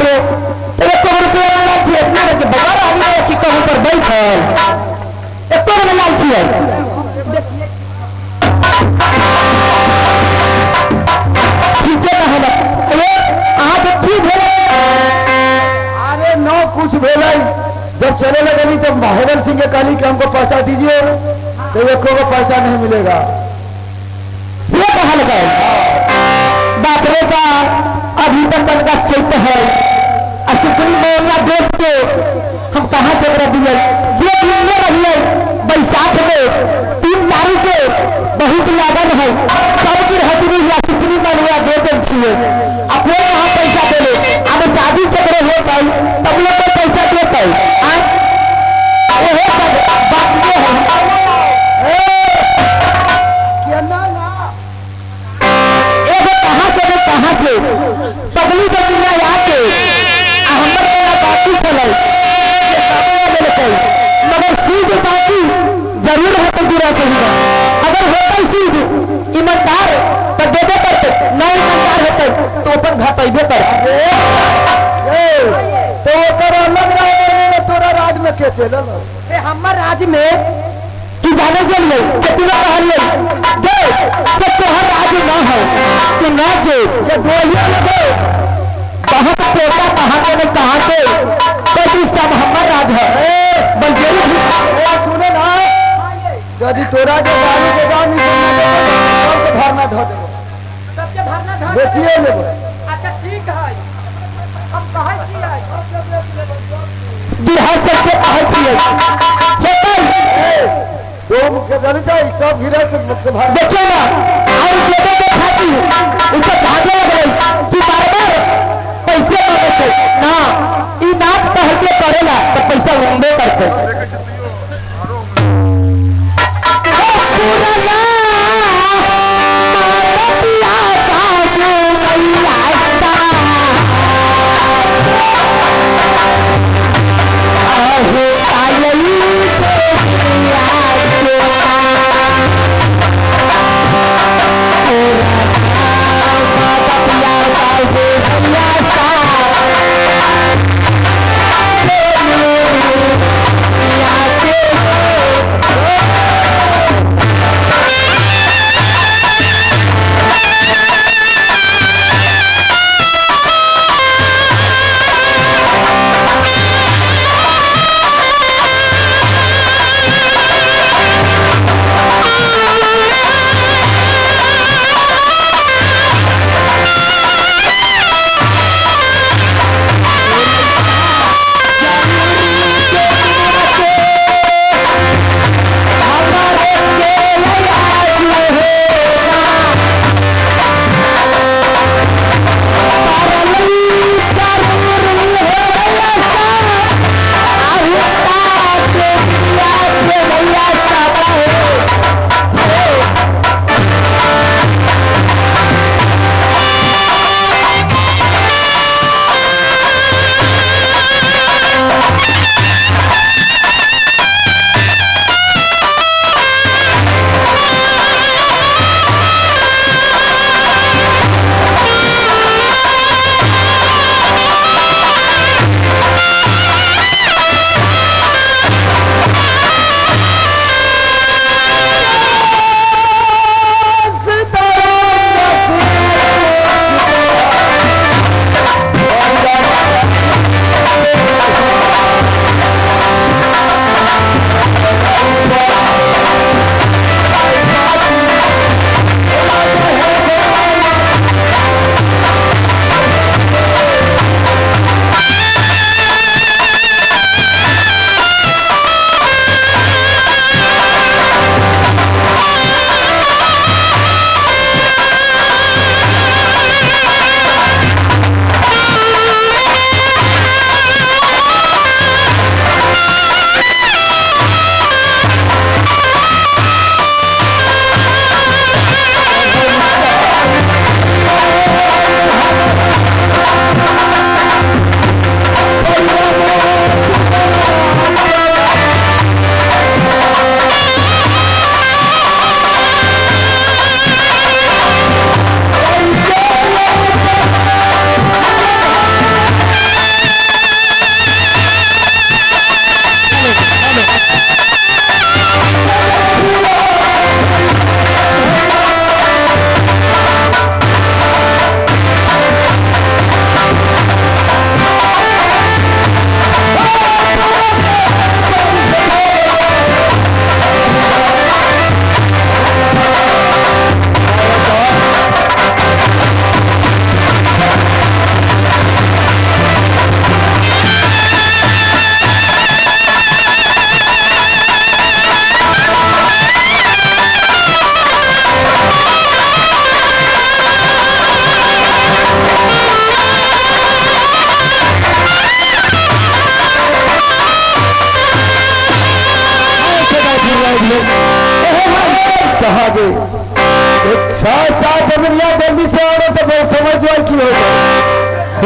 रे, तो एको रुपया ना लाल छियै। इतना के बजार आदमी है कि कहूं पर बैठल एको ना लाल छियै। ठीके कहलक। अरे अहाँके की भेल? अरे न कुछ भेलै। जब चले लगली तो महेंद्र सिंह के कहली कि हमको पैसा दीजिए, तो एको को पैसा नहीं मिलेगा। से कहलकै? बाप रे बाप, अभी तक तनका चैत है आ सुखनी मोहल्ला बेच के हम कहाँ से ओकरा दिए? जे दिनले रहिए बैसाख में 3 तारीख के बहुत लागन है, सब गृहस्थी या सुखनी मनुआ दे दे छिए आ कोई यहाँ पैसा देले। अब शादी केकरो होतै तब लोग को पैसा देतै। आ ओहो सब बात है। केना ना एगो कहाँ से ने कहाँ से पगली के दुनिया आके आ हमर वाला बाकी छलै से सब देलकै, मगर सूद बाकी जरूर होतै। दूरा से ही अगर होतै सूद ईमानदार तो देबे करतै, न ईमानदार होतै तो अपन घटेबे करतै। ए, तो ओकर अलग राज में तोरा राज में के चलल? ए, हमर राज्य में तू जाने के लिए कितना कहलिए दे से तोहर राज्य ना है तू ना जो के बोलिए लगे बहुत तोता कहाँ के न कहाँ के, तो तू सब हमर राज है बलजेरी भी। ए, सुने ना, यदि तोरा के गाड़ी के दाम ई सब ना देबो, सबके भरना धऽ देबो। सबके भरना धर। बेचिए लेबो। अच्छा ठीक है, हम कहै छियै। बिहार सबके कहै छियै होतै। ए, डोम के जाने छै सब घिरा से के भरना। देखियो ना, और देवे के खातिर उसे भागे लगलै कि बार बार पैसे मांगे छै ना। ई नाच कह के करेला तो पैसा उम्बे करते। ओ पुराना माता बाबू मैया सा, अहो कायई के दुनिया के माता बाबू मैया सा।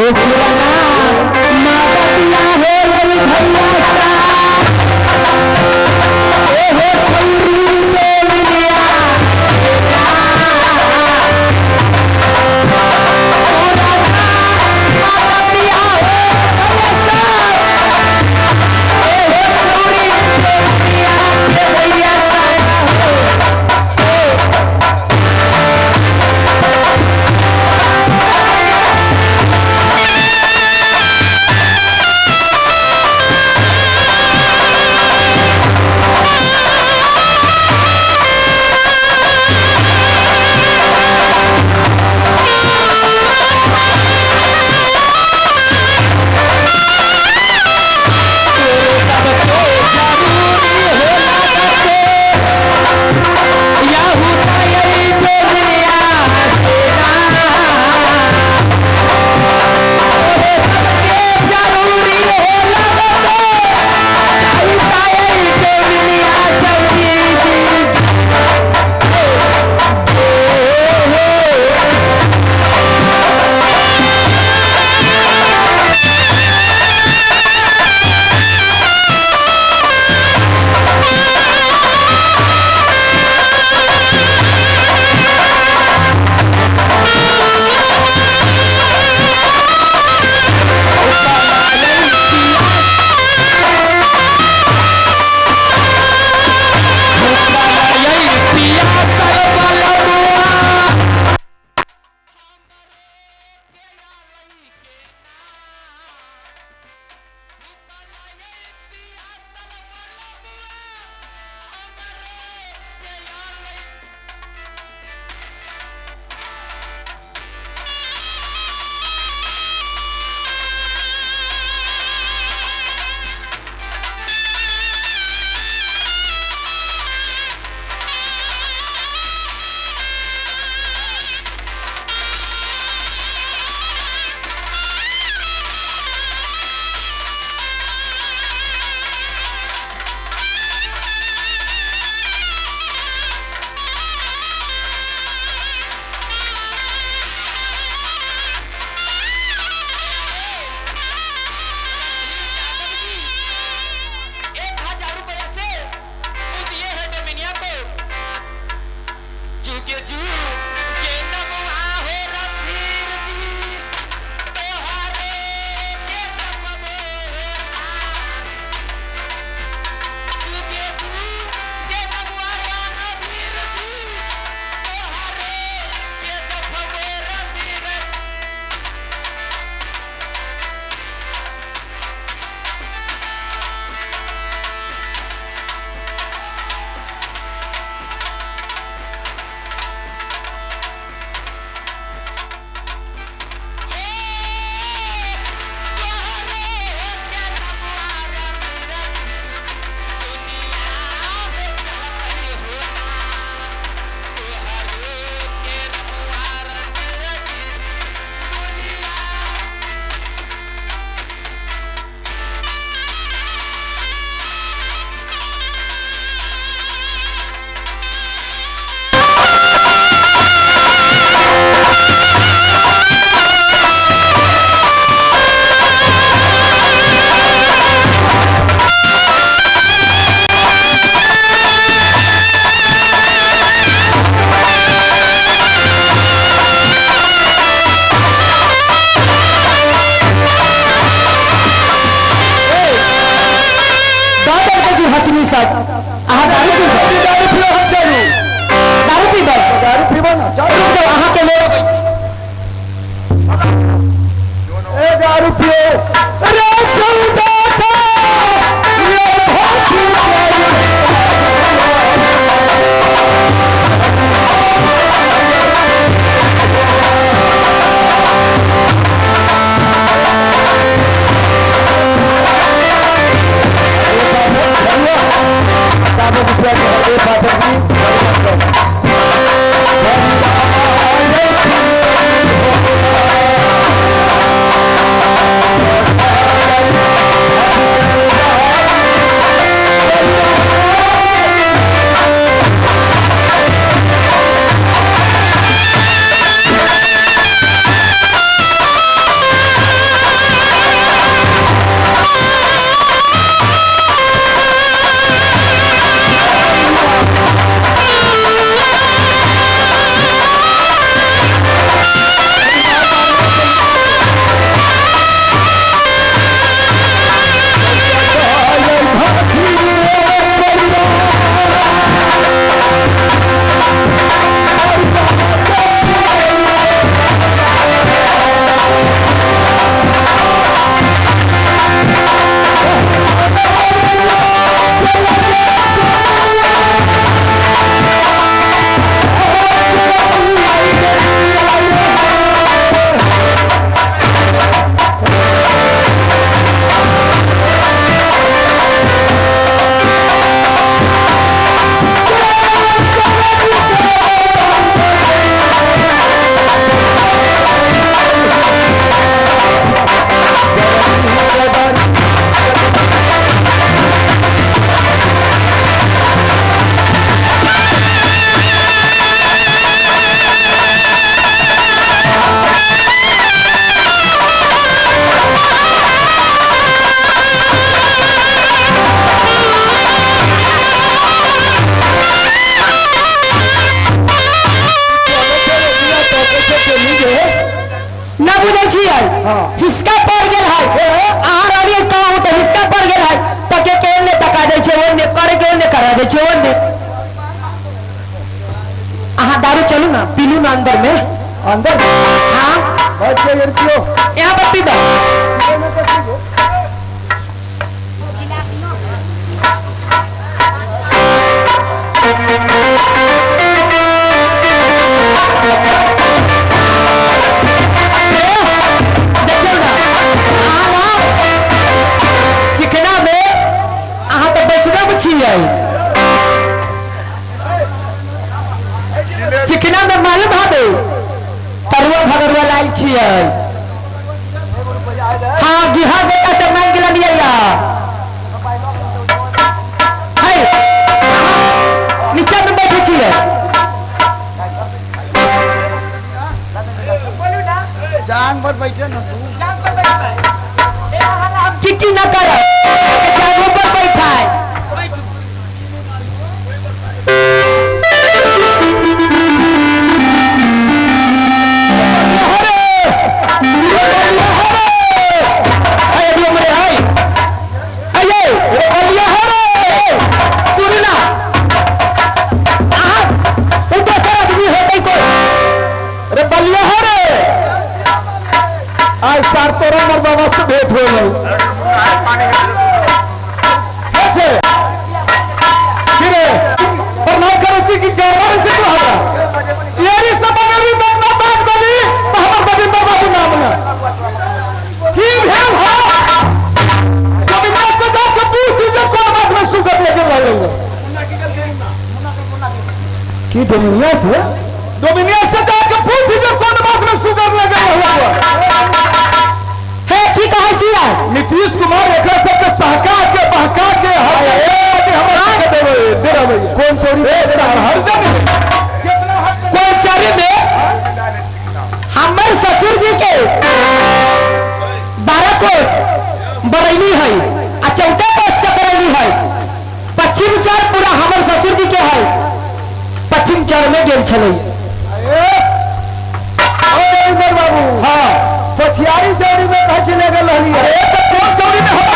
हो पुराना माता पिया हो गई भैया सा ए हो छौरी डोमिनिया पुराना माता पिया हो भैया सा ए हो छौरी डोमिनिया के भैया सा सबके जरूरी होला के याहू ताई दुनिया से ना ओहे सबके जरूरी होला के याहू ताई दुनिया सबकी पिया सरबलमुआ। एक हजार रुपया से वो दिए है डोमिनिया को। जुगे जुगे नमुआ हो रणधीर जी तोहरे के जपबो जुगे जुगे नमुआ रणधीर जी तोहरे के जपबो रणधीर जी। दादा की हंसनी सब अहाँ दारू पीबै? दारू पियो हम चलू। दारू पीबै? दारू पीबो ना चलू। रुक जाओ, अहाँ के लोग ए दारू पियो। अरे चौदह था, ये भाषी भैया, बाबू बिस्वा के। हाँ। हिसका पड़ गेल है। अहाँ रहलियै कहूँ तऽ हिसका पड़ गेल है, तऽ के के ओन्ने तका दै छै, ओन्ने करे के ओन्ने करा दै छै ओन्ने। अहाँ दारू चलू ना, पीलू ना अंदर में। अंदर? हाँ। बैठ के यार पियो। यहाँ पर पीबा। देखियौ ना, अहाँ ना चिकना में अहाँ तऽ वैष्णव छियै। चिकना में मालूम हबे तरुआ भगरुआ लायल छियै। हाँ, गिहा से कते मांग के लियै या है नीचा में बैठे छियै। जांग पर बैठे ना तू। की की न कर जांगो पर बैठा है। सुनू ना, अहाँ ओ दोसर आदमी होतै कोइ। अरे बलिया हो रे, आज सार तोरा मर्दावा से भेंट हो गई। के की रे, प्रणाम करै छी कि गड़बड़ छी तू हमरा? यारी सब बनरी तक ना बात बनी तो हमर दविंदर बाबू नाम ना की भेल हो? दविंदर से जाके पूछ जे कोन बात में सुगत लेके रहलै। की डोमिनिया से? डोमिनिया से जाके पूछ जे कोन बात में सुगर लेके रहलै। हे, की कहै छियै? नीतीश कुमार एकरा सबके सहका के बहका के हर के हमरा सबके देबै दे रहलै। कोन चोरी ए सर हर जन कोन चोरी में? हमर ससुर जी के 12 कोस बरैली है आ 14 कोस चकरैली है। पश्चिम चर पूरा हमर ससुर जी के है। पश्चिम चर में गेल छलै। ओ देवेंद्र बाबू। हाँ। पछियारी चौरी में कहै छै ले गेल रहली। अरे तो कोन चौरी में हमरा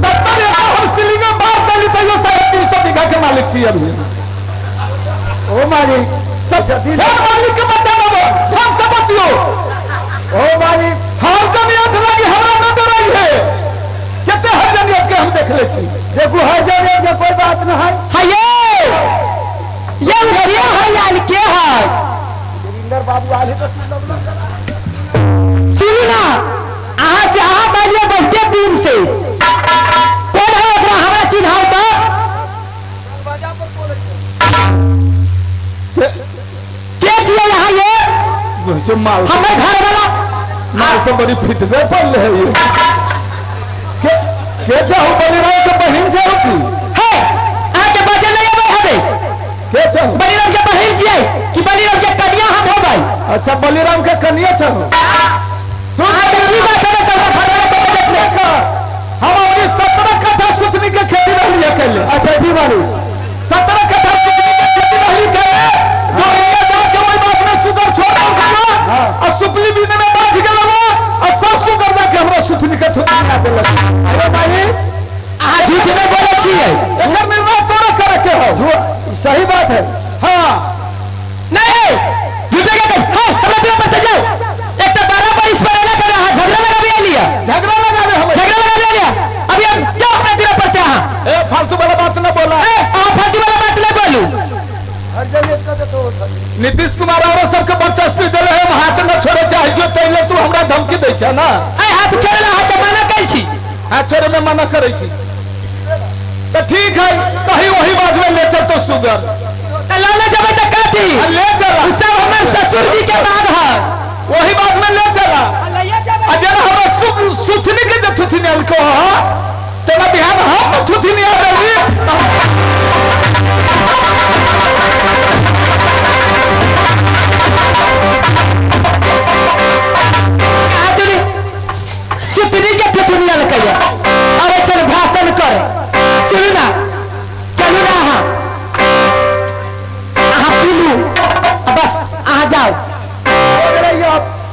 70 एकड़ हम सिलिंग में मार देली तैयो 350 बीघा के मालिक छी अभी। ओ मालिक सब जल्दी हर मालिक के बच्चा बाबू ढंग से बतियो। ओ मालिक हर जमीयत लगी हमरा न डराई है। कते हर जमीयत के हम देख ले छी। देखू हर जमीयत के कोई बात न है। हाये ये के है यार के है? देविंदर बाबू आले तो सुनू ना, अहाँ से अहाँ कहलिए बहुते दिन से कौन है ओकरा हमरा चिन्हाउ तो। के छियै अहाँ ये? जो माल हमर घर वाला माल तो बड़ी फिटबे पड़ले है ये। के चाहू बलिराम के बहिन चाहू की? हे, अहाँ के बजल नहीं अबै हबे। के चाहू? बलिराम के बहिन छियै कि बलिराम के कनिया हम होबै? अच्छा बलिराम के कनिया चाहू। सुन अहाँ के की बात हबे सब घर वाला के बजट में? हम अपनी 17 कट्ठा सुथनी के खेती रहली है कैले। अच्छा जी मालिक। 17 कट्ठा सुथनी के खेती रहली कैले। गोविंदा जा के वही बात में सुगर छोड़ दो खाना और सुपली बीने में बांध गेल और सब सुगर जाके हमरा सुथनी के थुथनी ना देलक। अरे मालिक अहाँ झूठ नहीं बोलै छियै। एकर निर्णय तोरा करे के हो। सही बात है। हाँ नहीं झूठे के कह। हाँ हमरा दिया पर से जाओ। एक तो 12 बरिस पर एला करे अहाँ झगड़ा लगाबे आलिया। झगड़ा लगाबे हम। झगड़ा लगाबे आलिया। अभी हम जाओ अपना दिया पर से अहाँ। ए फालतू वाला बात ना बोला। ए अहाँ फालतू वाला बात ना बोलू। हर जगह का तो नीतीश कुमार और सबके वर्चस्व देले है, हम हाथ न छोड़े चाहे जो तैले तू हमरा धमकी दै छ ना। ए हाथ छोड़े ला, हाथ मना करै छी। हाथ छोड़े में मना करै छी तो ठीक है, कहीं वही बात में ले चल तो सुगर। त लाने जेबै त काटी। ले चला। उ सब हमर ससुर जी के बात है। वही बात में ले चला। आ जेना हमरा सुथनी के जे थुथनी आल को हा तेना बिहान हम थुथनी आ रही। सुथनी के थुथनी आल कहिया। अरे चल भाषण कर। सुनू ना, चलू ना अहाँ। अहाँ पीलू बस अहाँ जाओ। हो गेलै अब।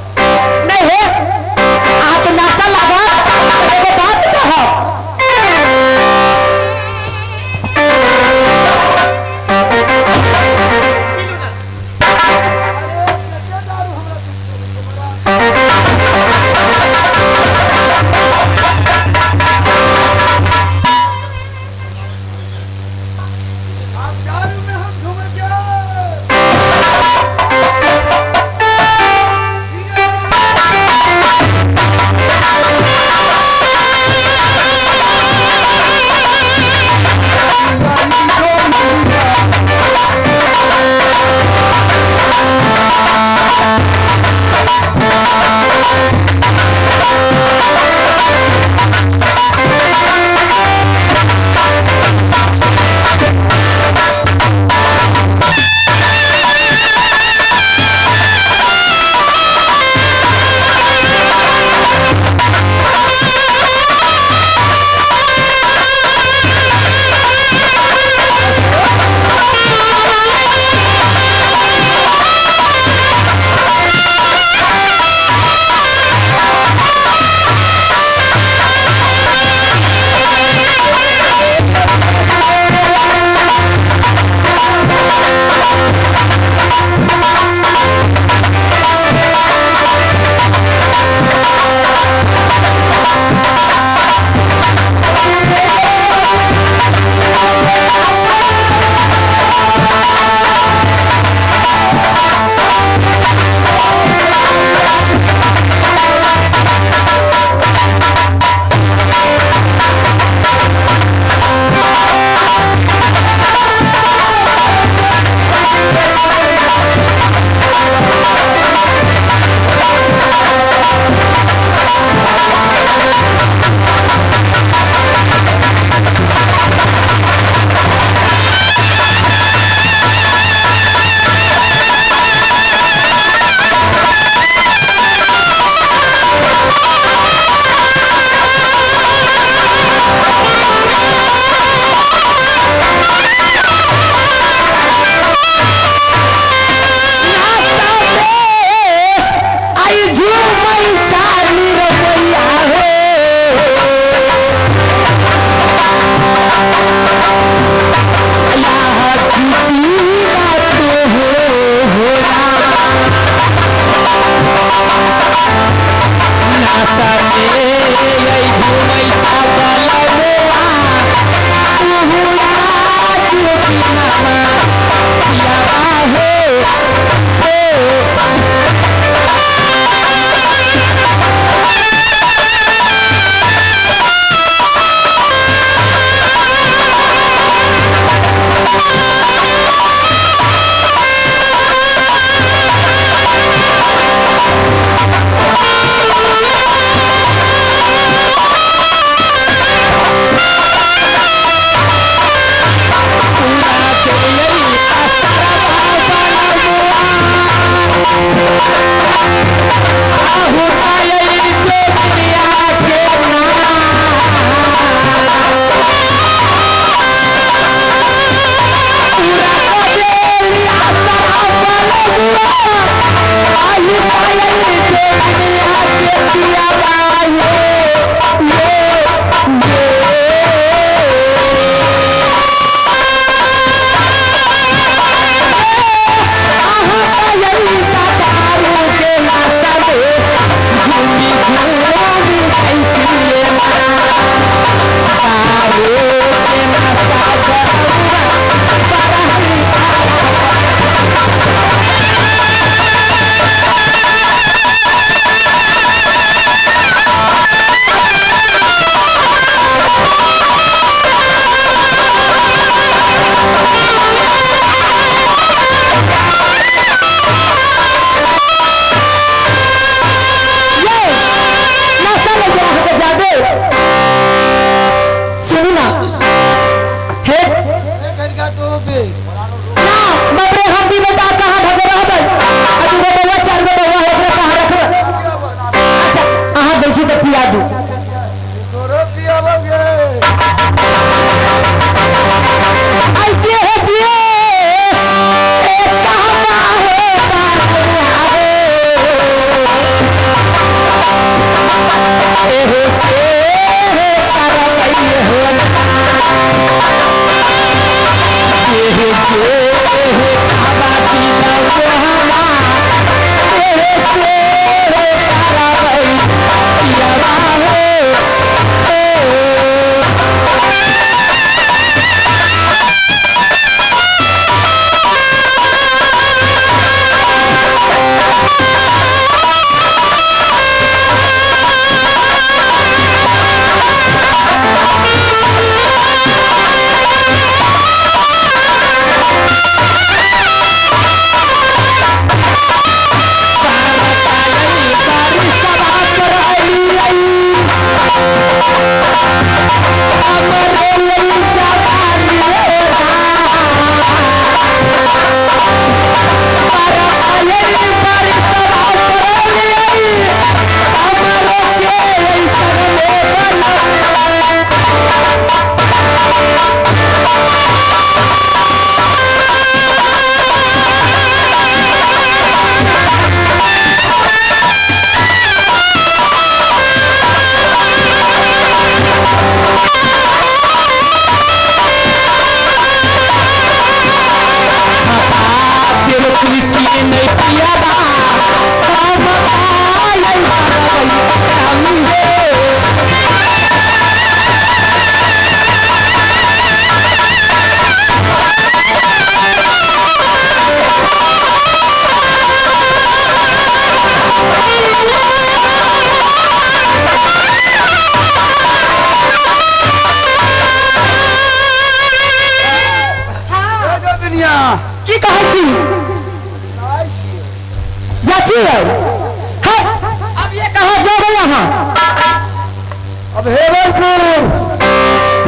अब हेबलपुर।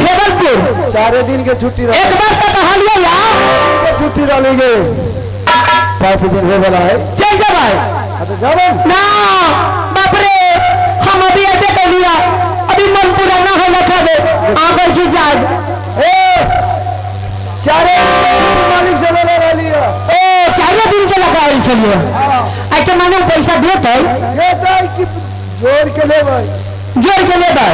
हेबलपुर। 4 दिन के छुट्टी रह। एक बार तो कहलिए यार के छुट्टी रहली गे, 5 दिन होए वाला है। चल जबै। हाँ तो जाबे ना बाप रे, हम अभी ऐसे कर लिया, अभी मन पूरा ना हो लखा दे आगे जी जाए। ए 4 दिन मालिक से लेले रहली है। ओ 4 दिन के लगायल छलिए। आइ माने पैसा देतै? देतै कि जोड़ के लेबै? जोड़ के लेबै।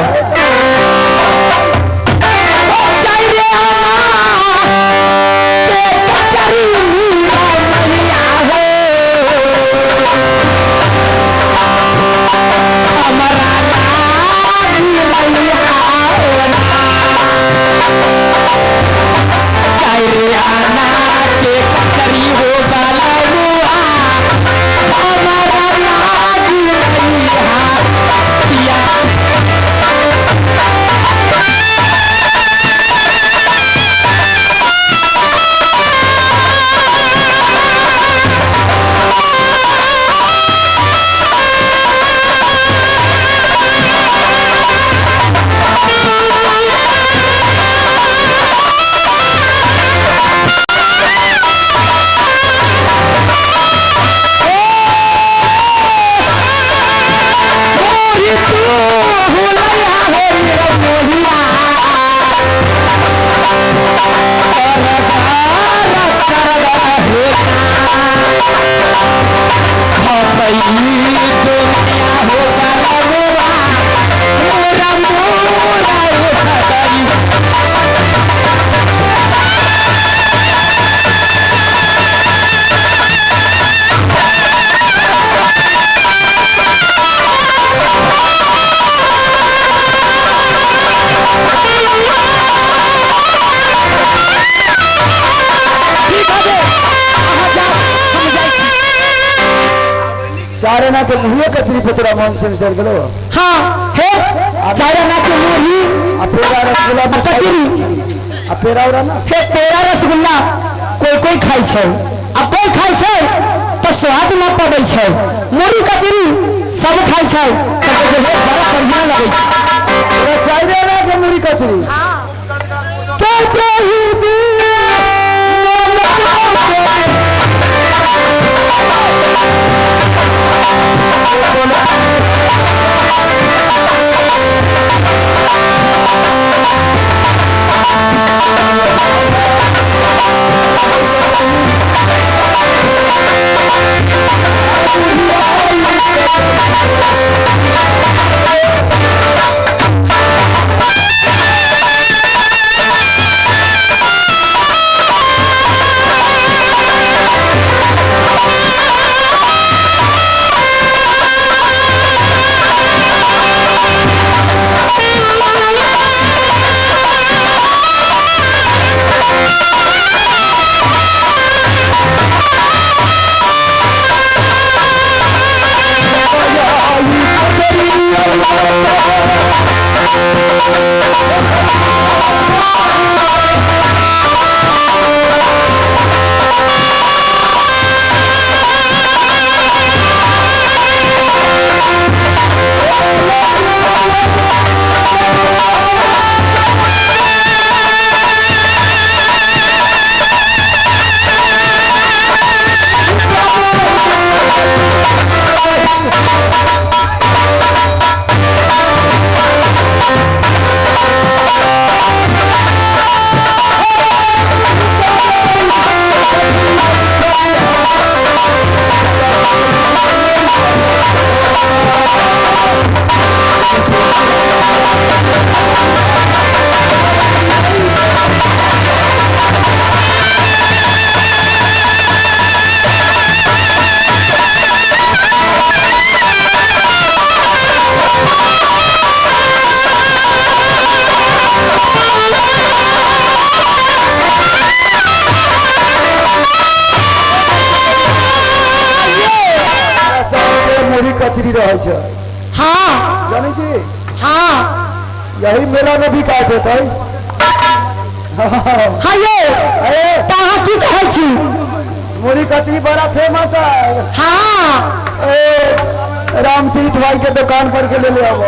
चारे ना के मुँहे कचरी पे तोरा मन से विचार गेलो। हाँ हे चारे ना के मुँही आ पेड़ा रसगुल्ला कचरी आ पेड़ा उड़ा ना। हे पेड़ा रसगुल्ला कोई कोई खाइ छै, आ कोई खाइ छै तो स्वाद ना पबै छै। मुरही कचरी सब खाइ छै तो जे हे बड़ा बढ़िया लगै छै। तोरा चारे ना के मुरही कचरी। हां के चाही दी कचरी रहे छै। हाँ जानै छी? हाँ यही मेला में भी काट होता है। हाँ ये अरे कहाँ की कहै छी? मुरही कचरी बड़ा फेमस है। हाँ ए राम सीठ भाई के दुकान पर के ले ले आओ।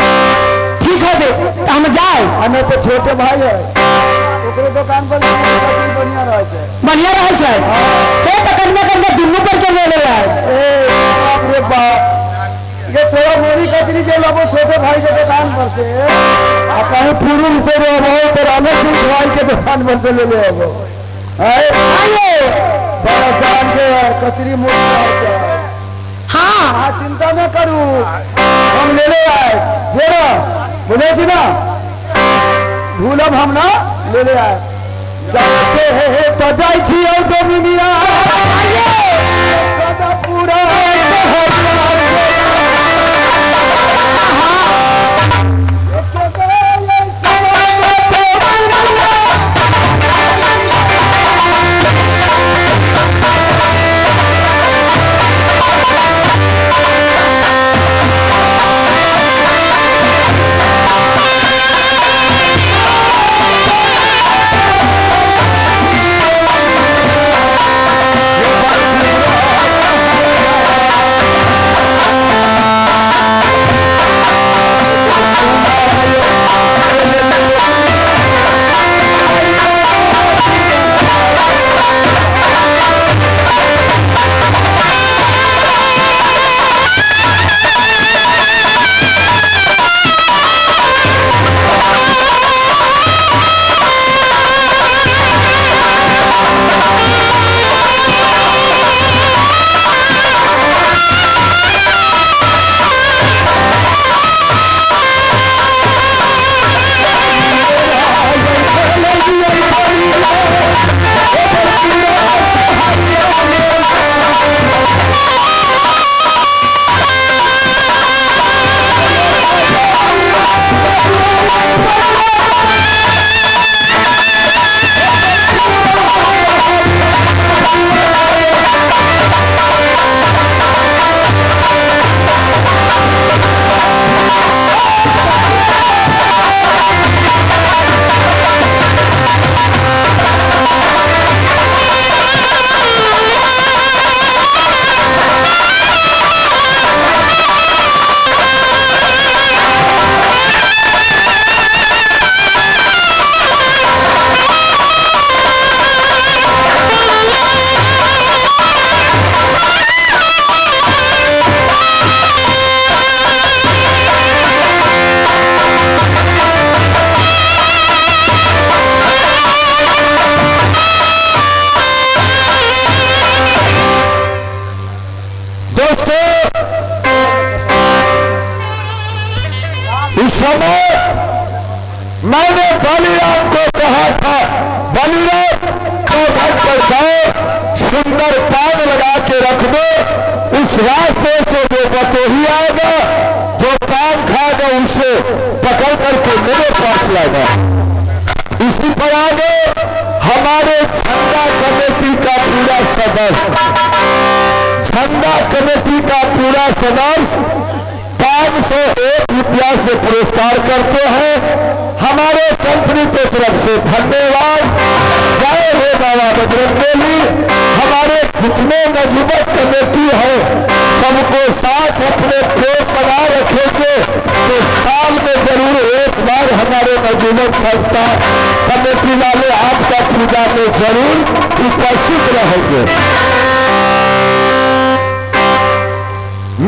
ठीक। ठीक है दे तो हम जाए। आ नहीं तो छोटे भाई है ओकरो दुकान पर कचरी बढ़िया रहै छै। बढ़िया रहे छै हे तो कन्या कन्या दुनू पर के ले ले आए। ए बाप रे बाप, ये थोड़ा मोरी कचरी जे लेबो छोटे भाई के दुकान पर से आ कहीं पूर्व से लेबो तो रामे सिंह भाई के दुकान पर से ले लेबो। आइए बड़ा शान के कचरी मोरी रहै छै। हाँ हाँ चिंता न करू, हम ले ले आए जेना बुझे छी ना, भूलब हम ना ले ले आए। जाके हे हे तो जाइ छी और डोमिनिया सदा पूरा दोस्तों, इस समय मैंने बलिराम को कहा था, बलिराम चौखट पर जाओ, सुंदर पान लगा के रख दो, उस रास्ते से जो बतोही आएगा, जो पान खाएगा उसे पकड़ करके मेरे पास लाएगा। इसी पर आगे हमारे झंडा कमेटी का पूरा सदस्य, झंडा कमेटी का पूरा सदस्य 501 रुपया से पुरस्कार करते हैं हमारे कंपनी की तरफ से। धन्यवाद। जय हो बाबा बजरंगबली। हमारे जितने नजीबत कमेटी है सबको साथ अपने प्रेम बना रखेंगे तो साल में जरूर एक बार हमारे नजीबत संस्था कमेटी वाले आपका पूजा में जरूर उपस्थित रहेंगे।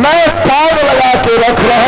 मैं पान लगा के रख रहा